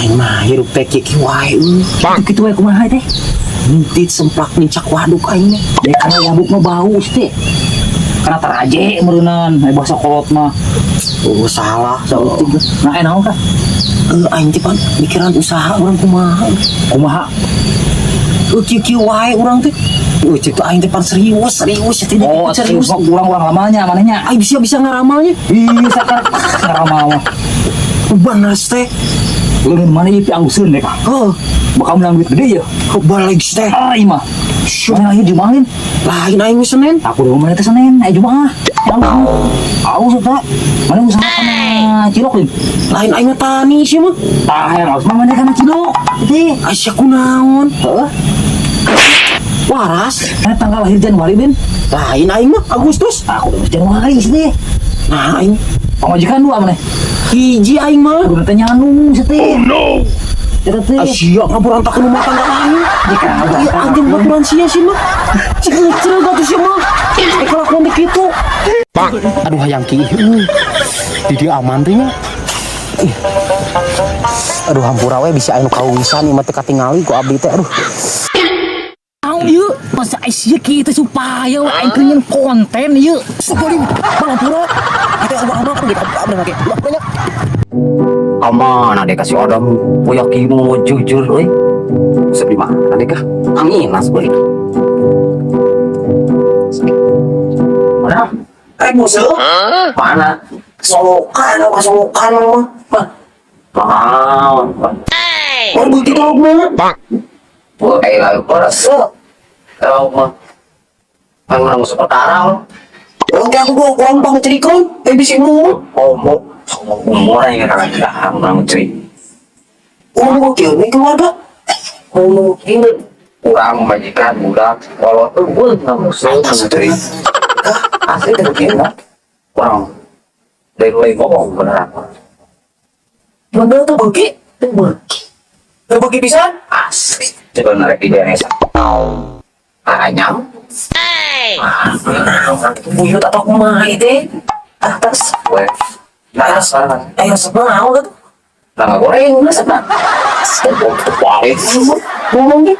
Aing mah hirup teh kieu wae euy. Kitu wae kumaha teh? Nintit semplak nincak waduk aing mah. Dek kana waduk mah bau sih teh. Kana taraje meureunnan, aya bahasa kolot mah. Oh, salah saeutik. Nah, naon kah? Eh, aing teh pan mikiran usaha urang kumaha. Kumaha? Eh, kieu kieu wae urang teh. Eh, cek tuh aing teh pan serius, serius ya tidak. Oh, serius. serius urang-urang lamanya manehnya. Aing bisa bisa ngaramalnya. Ih, sakar ngaramal mah. Bener teh. Leungeun mana ieu pialuseun deh kah? Heuh, Bakal menang duit gede ya. balik teh. Ah, ieu mah. Mana lahir Jumaah? Lain aing mah Senin. Aku udah mana teh Senin, aya Jumaah. Alus. Alus eta. Mana usaha kana cilok lin? Lain aing mah tani sih mah. Tah, yang alus mah mana kana cilok. Teh. Aisyah kunaon? Heeh. Waras. Mana tanggal lahir Januari, Bin? Lain aing mah Agustus. Aku udah Januari sih teh. Nah, aing Pamajikan dua mana? Hiji aing mah. Kudu teh nyanu sih teh. Oh no. Eta teh. Asia ngaburan tak rumah tangga aing. Jika Iya, anjing baturan sia sih mah. Cek atuh sia mah. Eh, kelakuan teh kitu. Aduh, hayang ki. Di dia aman teh nya. Ih. Aduh, hampura we bisa anu kawisan ieu mah teu katingali ku abdi teh, aduh. Naon ieu? Masa sia kieu teh supaya we aing keur nyeun konten ieu. Sebelum hampura. Kita abang abang gitu abang make. Banyak. Kamana deh kasih Adam poyak mau jujur euy. Sepi mana deh kah? Anginas euy. Mana? Eh, musuh. Mana? Solokan apa solokan mah. Mah. Naon? Mau beuki lauk mah. Wah, eh lauk resep. Lauk mah. Kan urang musuh perkara. Oke, aku gua gampang cerikon. Eh, bisa mu. Ngomong ngomong orang yang kagak urang cerik. Oh, oke, ini keluarga. Ngomong kieu urang majikan budak kolot eueuh ngamusuh cerik. Asli teh kieu urang dari mulai ngomong beneran. Bener tuh beuki. Teu beuki. Teu beuki pisan. Asli coba narek di desa anyam. Buyut atau kumaha teh? Atas. We nah sekarang Eh, resep naon gitu. nah goreng resep nah. Wah. Ngomong ge.